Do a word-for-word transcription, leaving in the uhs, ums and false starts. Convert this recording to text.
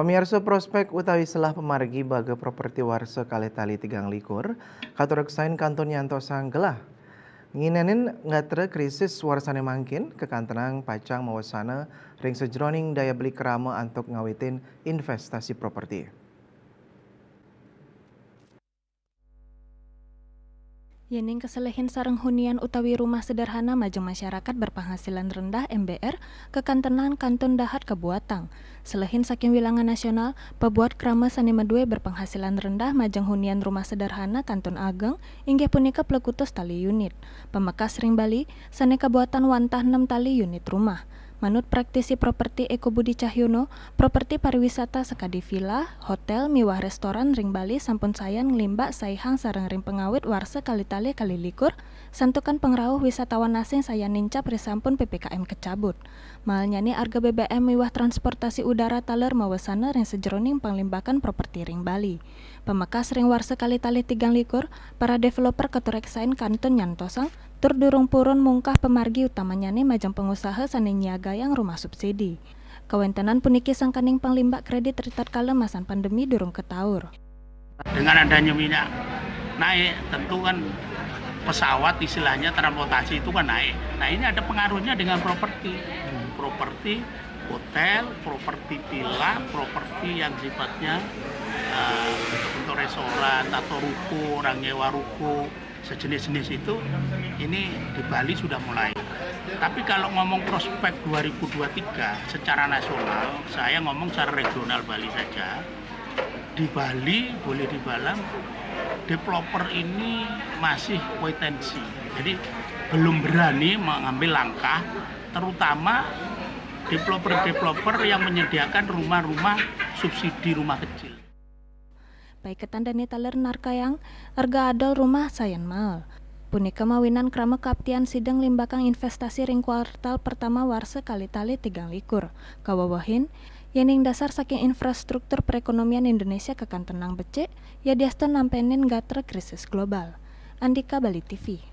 Pamiarsa, prospek utawi selah pamargi baga properti warsa kalih tali tigang likur katureksain kantun nyantosang gelah. Nginenin ngatra krisis warsane mangkin, kakantenang pacang mawasana ring sajeroning daya beli krama antuk ngawitin investasi properti. Yening kaselehin sareng hunian utawi rumah sederhana majeng masyarakat berpenghasilan rendah, M B R, kakantenang kantun dahat kabuatang. Selehin saking wilangan nasional, pabuat krama sane madue berpenghasilan rendah majeng hunian rumah sederhana kantun ageng, inggih punika plekutus tali unit. Pamekas ring Bali, sane kabuatan wantah nem tali unit rumah. Manut praktisi properti Eko Budi Cahyono, properti pariwisata sakadi vila, hotel, miwah restoran ring Bali sampun sayan nglimbak saihang sareng ring pangawit warsa kalih tali kalih likur, santukan pangrauh wisatawan asing sayan nincap risampun P P K M kacabut. Mahalnyane arga B B M miwah transportasi udara taler mawasana ring sajeroning panglimbakan properti ring Bali. Pamekas ring warsa kalih tali tigang likur, para developer katureksain kantun nyantosang, tur durung purun mungkah pamargi utamanyane majeng pangusaha sane nyiagayang rumah subsidi. Kawentenan puniki sangkaning panglimbak kredit ritatkala masan pandemi durung kataur. Dengan adanya minyak naik, tentu kan pesawat, istilahnya transportasi itu kan naik. Nah, ini ada pengaruhnya dengan properti. Properti hotel, properti villa, properti yang sifatnya eh, untuk restoran atau ruko, orang nyewa ruko, sejenis-jenis itu, ini di Bali sudah mulai. Tapi kalau ngomong prospek dua ribu dua tiga secara nasional, saya ngomong secara regional Bali saja. Di Bali, boleh dibilang, developer ini masih wait and see. Jadi belum berani mengambil langkah, terutama developer-developer yang menyediakan rumah-rumah subsidi rumah kecil. Paiketan dane taler narkayang, arga adol rumah sayan mael. Punika mawinan krama kaaptian sida nglimbakang investasi ring kuartal pertama warsa kalih tali tigang likur. Kawewehin, yening dasar saking infrastruktur perekonomian Indonesia kakantenang becik, yadiastun nampenin gatra krisis global. Andika, Bali T V.